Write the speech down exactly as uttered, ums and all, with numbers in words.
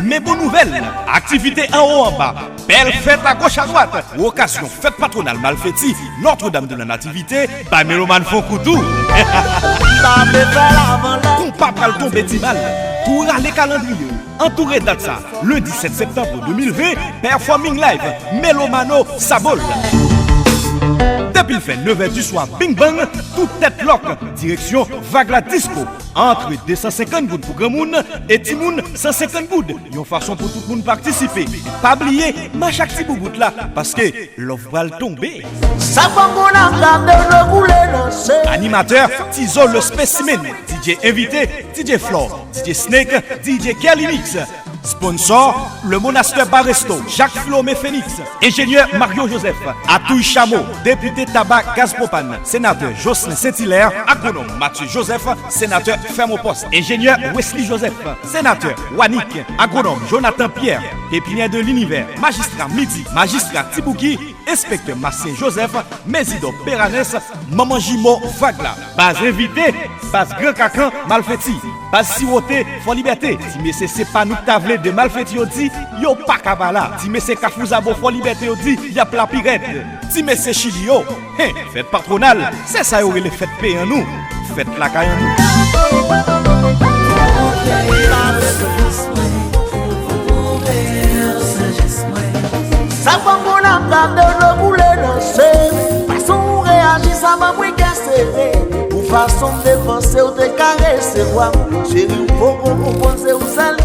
Men bon nouvèl, aktivite anwo anba, bèl fèt agoch adwat, okazyon fèt patwonal Malfeti, Notre-Dame de la Nativité, bay melomàn fon kou tou. Konpa pral tonbe ti mal, tou rale kalandriye w, antoure dat sa, lendi sèt septanm de mil ven, Performing Live, Melomano Sabol. Depi l fè nevè di swa, bing bang, tout tèt lòk, direksyon Vag la Disco. Antre de san senkant goud pou granmoun e timoun san senkant goud, yon fason pou tout moun patisipe. Pa bliye, mache ak ti boubout la, paske love pral tonbe. Sa pa bon nan gade dlo koule nan se. Animatè, Tizo le Spécimen, D J envite, D J Flore, D J Snake, D J Kelly Mix. Sponsor, Le Monastè Bar Resto, Jacques Philomé Phoenix, enjenyè Mario Joseph, Atouy Chameau, depite Taba Gaz Pwopàn, senatè Jocelyn Saint-Hilaire, agwonòm Mathieu Joseph, senatè Fèmopòs, enjenyè Wesley Joseph, senatè Wanik, agwonòm Jonathan Pierre, Pépinière de l'Univers, majistra Midi, majistra Tibouki, enspektè Masyen Joseph, Mezidò Beranes, manman jimo Vag la. Baz envite, baz Gran Kakan, Malfeti, baz Siwote, Fò Libète. Ti mesye, se pa nou k ta vle de Malfeti yo di, yo pa ka pa la. Ti mesye Kafou Zabo, Fò Libète yo di, y ap la pi rèd. Ti mesye Chili yo, hen, fèt patwonal, se sa yo rele fèt peyi an nou, fèt lakay an nou. Sa fè m pou n ap gade dlo koule nan je m. Fason w reyaji sa ban mwen kè sere. Pou fason m defanse w te ka resevwa m. Cheri, ou poko konprann se ou sèl